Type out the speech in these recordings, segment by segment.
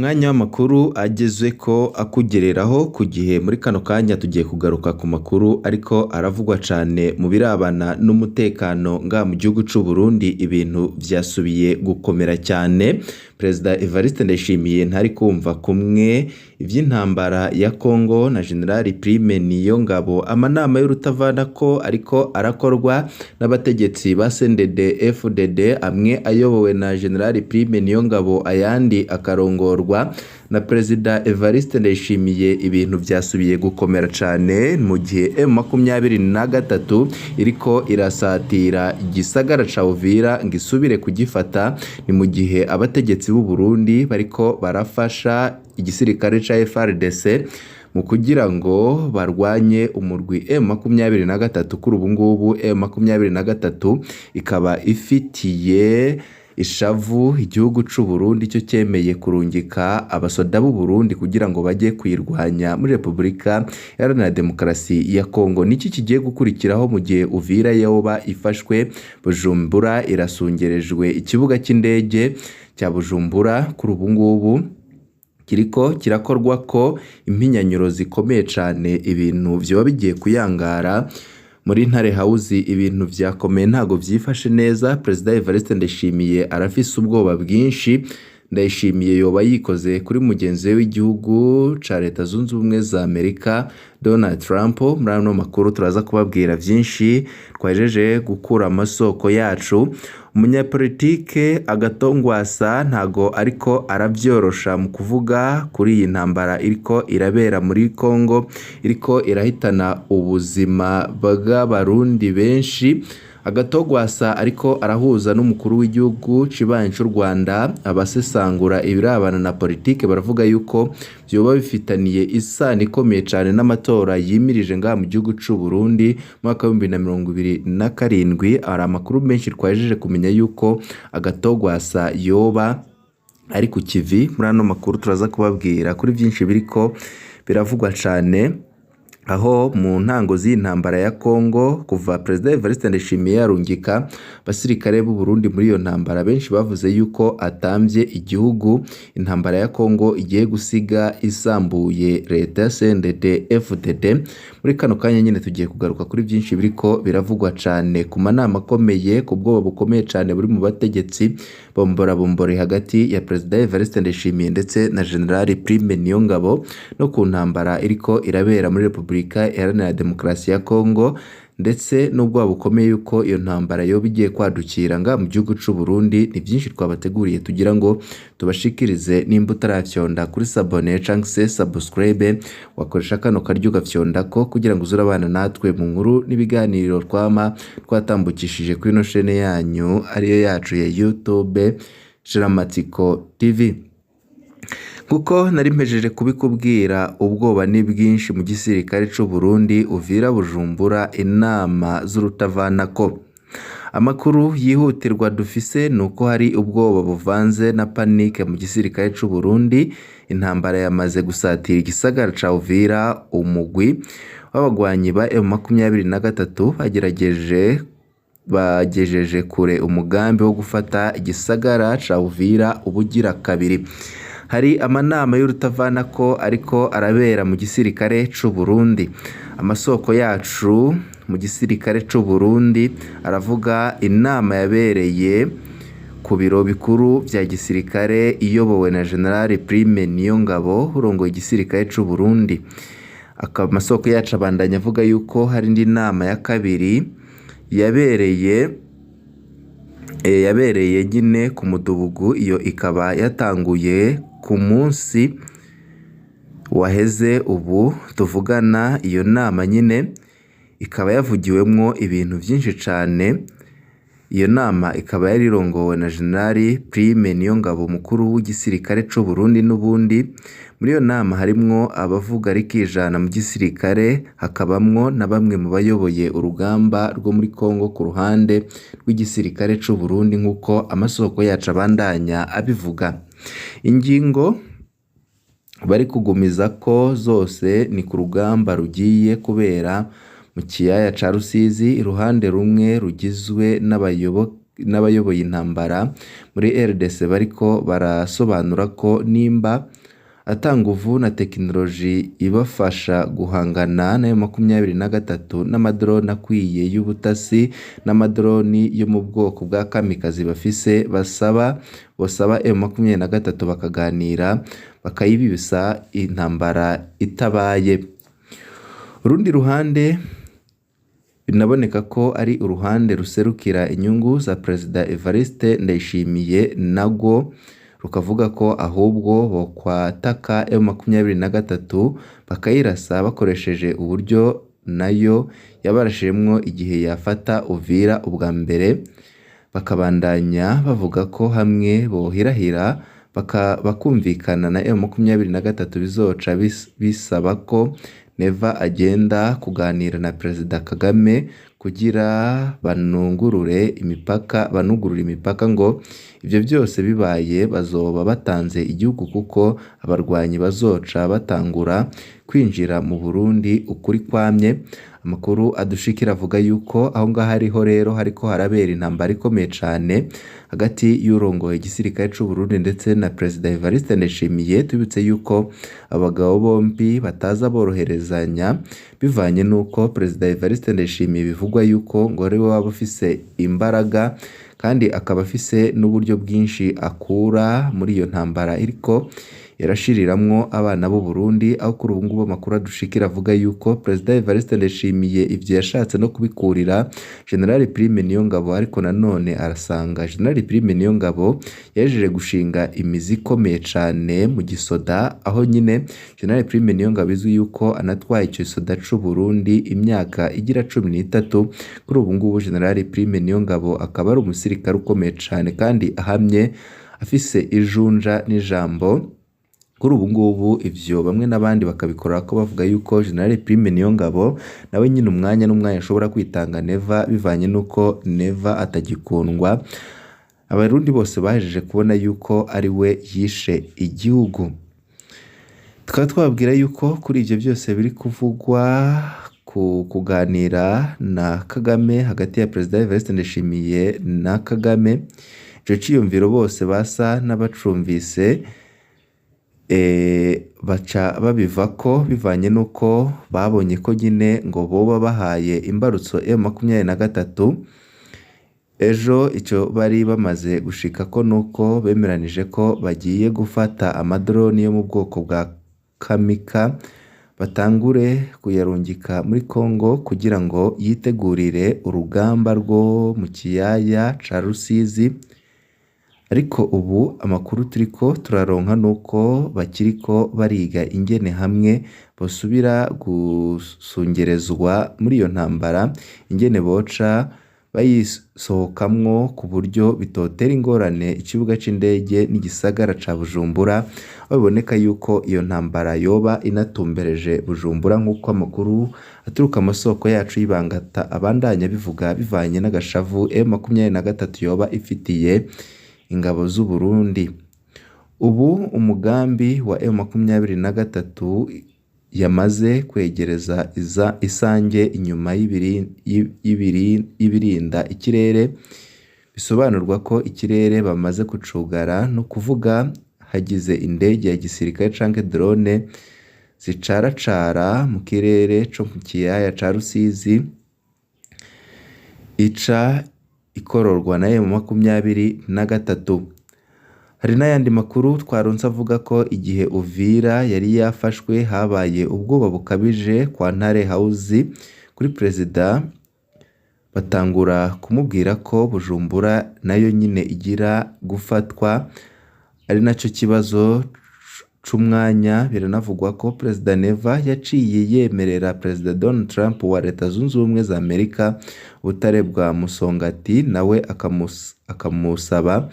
Umwanya w'amakuru agezweko akugereraho ku gihe. Muri kano kanya tugiye kugaruka ku makuru ariko aravugwa cane mu birabana n'umutekano ngaha mu gihugu c'u Burundi. Ibintu vyasubiye gukomera cyane. Perezida Evariste Ndayishimiye ntari kumva kumwe ivy'intambara ya Congo na General Prime Niyongabo. Amanama y'urutavanako ariko arakorwa n'abategetsi ba CNDD FDD, amwe ayobowe na General Prime Niyongabo, ayandi akarongorwa na Perezida Evariste Ndayishimiye. Ibintu vyasubiye gukomera cane mu gihe M23 iriko irasatira igisagara ca Uvira ngo isubire kugifata. Ni mu gihe abategetsi b'u Burundi bariko barafasha igisirikare ca FARDC mu kugira ngo barwanye umurwi M23. Kuri ubu ngubu M23 ikaba ifitiye ishavu igihugu c'u Burundi, cyo cyemeye kurungika abasoda b'u Burundi kugira ngo bajye kuyirwanya muri Repubulika Iharanira Demokarasi ya Kongo. Niki kigiye gukurikiraho mu gihe Uvira yoba ifashwe? Bujumbura irasungerejwe. Ikibuga cy'indege cya Bujumbura kuri ubu ngubu kiriko kirakorwa ko impinyanyuro zikomeye cane. Ibintu vyoba bigiye kuyangara muri Ntare House. Ibintu vyakomeye, ntago vyifashe neza. Perezida Evariste Ndayishimiye arafise ubwoba bwinshi. Ndayishimiye yoba yikoze kuri mugenzi we w'igihugu ca Leta Zunze Ubumwe za Amerika, Donald Trump. Muri ano makuru turaza kubabwira vyinshi twahejeje gukura amasoko yacu. Umunyapolitike Agatongwasa ntago ariko aravyorosha mu kuvuga kuri iyi ntambara iriko irabera muri Congo, iriko irahitana ubuzima bw'Abarundi benshi. Agatogwasa ariko arahuza n'umukuru w'igihugu cibanyi c'u Rwanda. Abasesangura ibirabana na politike baravuga yuko vyoba bifitaniye isano ikomeye cane n'amatora yimirije ngaha mu gihugu c'u Burundi mu mwaka w'2027. Hari amakuru menshi twahejeje kumenya yuko Agatogwasa yoba ari ku kivi. Muri ano makuru turaza kubabwira kuri vyinshi biriko biravugwa cane, aho mu ntango z'iyi ntambara ya Congo, kuva Perezida Evariste Ndayishimiye yarungika abasirikare b'u Burundi muri iyo ntambara, benshi bavuze yuko atamvye igihugu, intambara ya Congo igiye gusiga isambuye leta ya CNDD FDD. Muri kano kanya nyine tugiye kugaruka kuri byinshi biriko biravugwa cane, ku manama akomeye, ku bwoba bukomeye cane buri mu bategetsi bombora bombore hagati ya Perezida Evariste Ndayishimiye ndetse na General Prime Niyongabo, no ku ntambara iriko irabera muri Repubulika Iharanira Demokarasi ya Congo, ndetse n'ubwoba bukomeye yuko iyo ntambara yoba igiye kwadukira nga mu gihugu c'u Burundi. Ni byinshi twabateguriye tugira ngo tubashikirize. Nimba utarafyonda kuri s'abonner cyangwa se subscribe, wakoresha kano karyo ugafyondako kugira ngo uze urabana natwe mu nkuru n'ibiganiro twama twatambukishije kuri ino chaîne yanyu, ariyo yacu ya YouTube, Shiramatsiko TV. Kuko nari mpejeje kubikubwira, ubwoba ni bwinshi mu gisirikare c'u Burundi. Uvira, Bujumbura, inama z'urutavanako. Amakuru yihutirwa dufise ni uko hari ubwoba buvanze na panique mu gisirikare c'u Burundi. Intambara yamaze gusatira igisagara ca Uvira. Umugwi w'abagwanyi ba M23 bagerageje bagejeje kure umugambi wo gufata igisagara ca Uvira ubugira kabiri. Hari amanama y'urutavanako ariko arabera mu gisirikare c'u Burundi. Amasoko yacu mu gisirikare c'u Burundi aravuga inama yabereye ku biro bikuru vya gisirikare, iyobowe na General Prime Niyongabo urongoye igisirikare c'u Burundi. Amasoko yacu abandanya avuga yuko hari indi nama ya kabiri yabereye nyine ku mudugudu. Iyo ikaba yatanguye ku munsi waheze ubu tuvugana. Iyo nama nyine ikaba yavugiwemwo ibintu vyinshi cane. Iyo nama ikaba yari irongowe na General Prime Niyongabo, umukuru w'igisirikare c'u Burundi n'ubundi. Muri iyo nama harimwo abavuga rikijana mu gisirikare, hakabamwo na bamwe mu bayoboye urugamba rwo muri Congo ku ruhande rw'igisirikare c'u Burundi, nk'uko amasoko yacu abandanya abivuga. Ingingo bari kugumiza ko zose ni ku rugamba rugiye kubera mu kiyaya ca Rusizi. Iruhande rumwe rugizwe n'abayoboke n'abayoboye intambara muri RDC bariko barasobanura ko nimba ata nguvu na tekinoloji ibafasha guhangana na M23 n'amadrone akwiye y'ubutasi n'amadroni yo mu bwoko bwa kamikazi bafise, bosaba M23 bakaganira bakayibibisa intambara itabaye. Urundi ruhande binaboneka ko ari uruhande ruserukira inyungu za Perezida Evariste Ndayishimiye, narwo rukavuga ko ahubwo bokwataka M23 bakayirasa bakoresheje uburyo nayo yabarashijemwo igihe yafata Uvira ubwa mbere, bakabandanya bavuga ko hamwe bohirahira bakumvikana na M23 bizoca bisaba ko Neva agenda kuganira na Perezida Kagame kugira banugurure imipaka ngo ivyo vyose bibaye bazoba batanze igihugu kuko abarwanyi bazoca batangura kwinjira mu Burundi ukuri kwamye. Amakuru adushikira avuga yuko aho ngaho ariho rero hariko harabera intambara ikomeye cane hagati y'urongoye igisirikare c'u Burundi ndetse na Perezida Evariste Ndayishimiye. Tubibutse yuko abagabo bombi bataza boroherezanya bivanye n'uko Perezida Evariste Ndayishimiye bivugwa yuko ngo ariwe waba ufise imbaraga kandi akaba afise n'uburyo bwinshi akura muri iyo ntambara iriko yarashiriramwo abana b'u Burundi, aho kuri ubu ngubu amakuru adushikira avuga yuko Perezida Evariste Ndayishimiye ivyo yashatse no kubikurira General Prime Niyongabo, ariko nanone arasanga General Prime Niyongabo yahejeje gushinga imizi ikomeye cane mu gisoda, aho nyine General Prime Niyongabo izwi yuko anatwaye ico gisoda c'u Burundi imyaka igira 13. Kuri ubu ngubu General Prime Niyongabo akaba ari umusirikare ukomeye cane kandi ahamye, afise ijunja n'ijambo. Kuri ubu ngubu ivyo bamwe n'abandi bakabikora ko bavuga yuko General Prime Niyongabo nawe nyine umwanya n'umwanya ashobora kwitanga Neva bivanye n'uko Neva atagikundwa. Abarundi bose bahejeje kubona yuko ari we yishe igihugu. Tukaba twababwira yuko kuri ivyo byose biri kuvugwa ku kuganira na Kagame hagati ya Perezida Evariste Ndayishimiye na Kagame, ico ciyumviro bose basa n'abacumvise baca babivako bivanye n'uko babonye ko nyine ngo boba bahaye imbarutso M23. Ejo ico bari bamaze gushikako nuko bemeranije ko bagiye gufata amadroni yo mu bwoko bwa Kamika batangure kuyarungika muri Congo kugira ngo yitegurire urugamba rwo mu kiyaya ca Rusizi. Ariko ubu amakuru turiko turaronka nuko bakiriko bariga ingene hamwe bosubira gusungerezwa muri iyo ntambara, ingene boca bayisohokamwo ku buryo bitotera ingorane ikibuga c'indege n'igisagara ca Bujumbura, aho biboneka yuko iyo ntambara yoba inatumbereje Bujumbura nk'uko amakuru aturuka amasoko yacu y'ibanga abandanya bivuga, bivanye n'agashavu M23 yoba ifitiye ingabo z'u Burundi. Ubu umugambi wa M23 yamaze kwegereza isange inyuma y'ibirinda ikirere, bisobanurwa ko ikirere bamaze kucugara, no kuvuga hagize indege ya gisirikare canke drone zicaracara mu kirere co mu kiyaya ca Rusizi ica ikororwa na M23. Hari n'ayandi makuru twaronse avuga ko igihe Uvira yari yafashwe habaye ubwoba bukabije kwa Ntare House kuri Perezida, batangura kumubwira ko Bujumbura nayo nyine igira gufatwa, ari naco kibazo c'umwanya. Biranavugwa ko Perezida Neva yaciye yemerera Perezida Donald Trump wa Leta Zunze Ubumwe za Amerika ubutare bwa Musongati, nawe akamusaba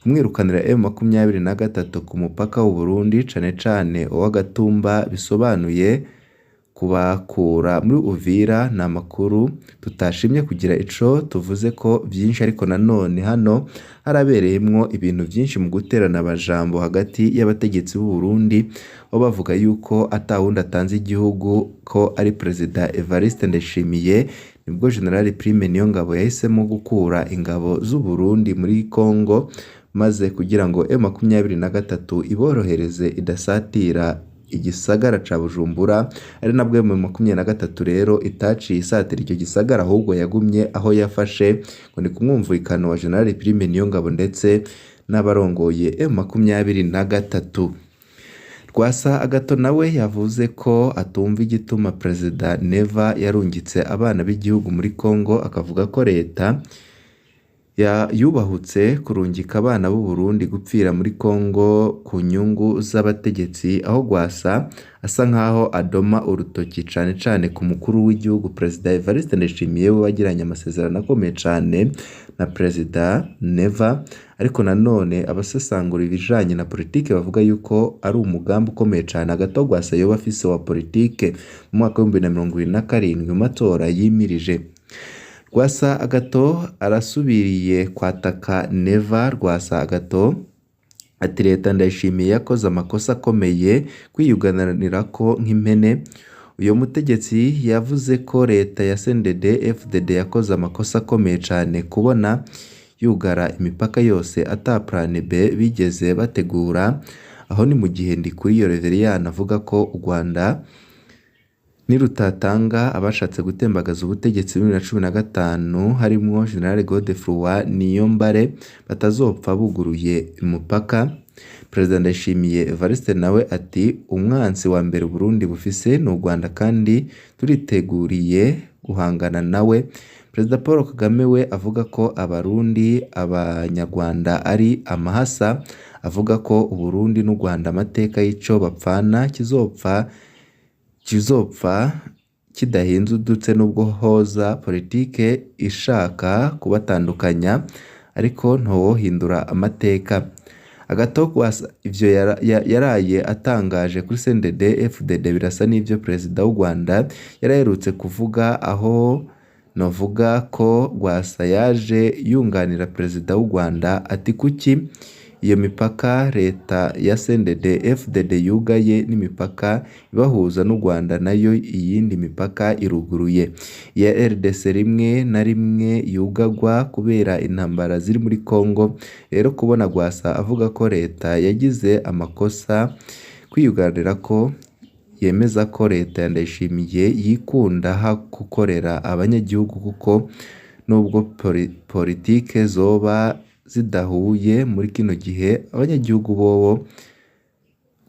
kumwirukanira M23 ku mupaka w'u Burundi, cane cane uw'Agatumba, bisobanuye kubakura muri Uvira. Ni amakuru tutashimye kugira ico tuvuze ko vyinshi, ariko nanone hano harabereyemwo ibintu vyinshi mu guterana amajambo hagati y'abategetsi b'u Burundi, aho bavuga yuko atawundi atanze igihugu ko ari Perezida Evariste Ndayishimiye. nibwo General Prime Niyongabo yahisemo gukura ingabo z'u Burundi muri Congo, maze kugira ngo M23 iborohereze idasatira igisagara ca Bujumbura, ari nabwo M23 rero itaciye isatira icyo gisagara, ahubwo yagumye aho yafashe, ngo ni ku mwumvikano wa General Prime Niyongabo ndetse n'abarongoye M23. Rwasa Agathon nawe yavuze ko atumva igituma Perezida Neva yarungitse abana b'igihugu muri Congo, akavuga ko leta yubahutse kurungika abana b'u Burundi gupfira muri Congo ku nyungu z'abategetsi, aho Rwasa asa nkaho adoma urutoki cane cane ku mukuru w'igihugu Perezida Evariste Ndayishimiye, we wagiranye amasezerano akomeye cane na Perezida Neva. Ariko nanone abasesangura ibijanye na politike bavuga yuko ari umugambi ukomeye cane Agathon Rwasa yoba afise wa politike mu mwaka w'2027 mu matora yimirije. Rwasa Agathon arasubiriye kwataka Neva. Rwasa Agathon ati leta Ndayishimiye yakoze amakosa akomeye kwiyuganirako nk'impene. Uyo mutegetsi yavuze ko leta ya CNDD FDD yakoze amakosa akomeye cane kubona yugara imipaka yose ata plan B bigeze bategura. Aho ni mu gihe Ndikuriyo Reverien avuga ko u Rwanda nirutatanga abashatse gutembagaza ubutegetsi muri 2015 harimwo General Godefroid Niyombare batazopfa buguruye umupaka. Perezida Ndayishimiye Evariste nawe ati umwansi wa mbere Burundi bufise ni u Rwanda kandi turiteguriye guhangana nawe. Perezida Paul Kagame we avuga ko Abarundi Abanyarwanda ari amahasa, avuga ko Uburundi n'u Rwanda amateka y'ico bapfana kizopfa kidahindutse nubwo hoza politike ishaka kubatandukanya, ariko ntowohindura amateka. Agathon Rwasa ivyo yaraye atangaje kuri CNDD FDD birasa n'ivyo Perezida w'u Rwanda yaraherutse kuvuga, aho novuga ko Rwasa yaje yunganira Perezida w'u Rwanda ati kuki iyo mipaka leta ya CNDD FDD yugaye n'imipaka ibahuza n'u Rwanda nayo iyindi mipaka iruguruye, iya RDC rimwe na rimwe yugagwa kubera intambara ziri muri Congo. Rero kubona Rwasa avuga ko leta yagize amakosa kwiyuganira ko yemeza ko leta ya Ndayishimiye yikunda ha gukorera abanyagihugu, kuko nubwo politike zoba zidahuye muri kino gihe abanyagihugu bobo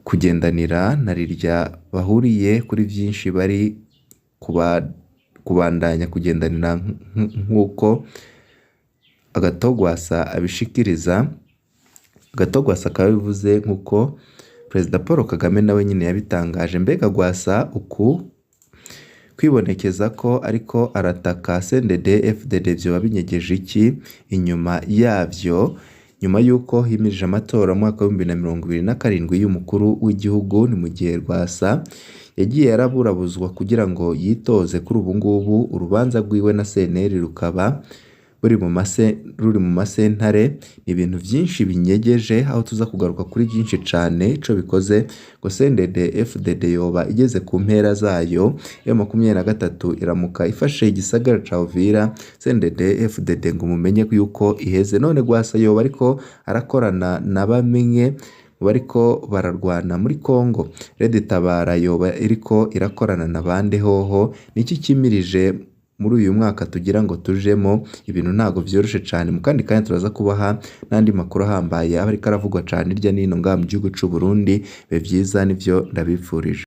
kugendanira na rirya bahuriye kuri vyinshi bari kubandanya kugendanira nk'uko Agathon Rwasa abishikiriza. Agathon Rwasa akaba yabivuze nk'uko Perezida Paul Kagame nawe nyine yabitangaje. Mbega Rwasa uku kwibonekeza ko ariko arataka CNDD FDD vyoba binyegeje iki inyuma yavyo, nyuma yuko himirije amatora mu mwaka w'2027 y'umukuru w'igihugu? Ni mu gihe Rwasa yagiye araburabuzwa kugira ngo yitoze, kuri ubu ngubu urubanza rwiwe na CNL rukaba ruri mu masentare. Ni ibintu vyinshi binyegeje, aho tuza kugaruka kuri vyinshi cane. Ico bikoze ngo CNDD FDD yoba igeze ku mpera zayo, M23 iramuka ifashe igisagara ca Uvira, CNDD FDD ngo mumenye yuko iheze. None Rwasa yoba ariko arakorana na bamwe bariko bararwana muri Congo? Red Tabara yoba iriko irakorana na bande hoho? Niki kimirije muri uyu mwaka tugira ngo tujemo? Ibintu ntago vyoroshe cane. Mu kandi kanya turaza kubaha n'andi makuru ahambaye aba ariko aravugwa cane hirya n'ino ngaha mu gihugu c'u Burundi. Bibe vyiza nivyo ndabipfurije.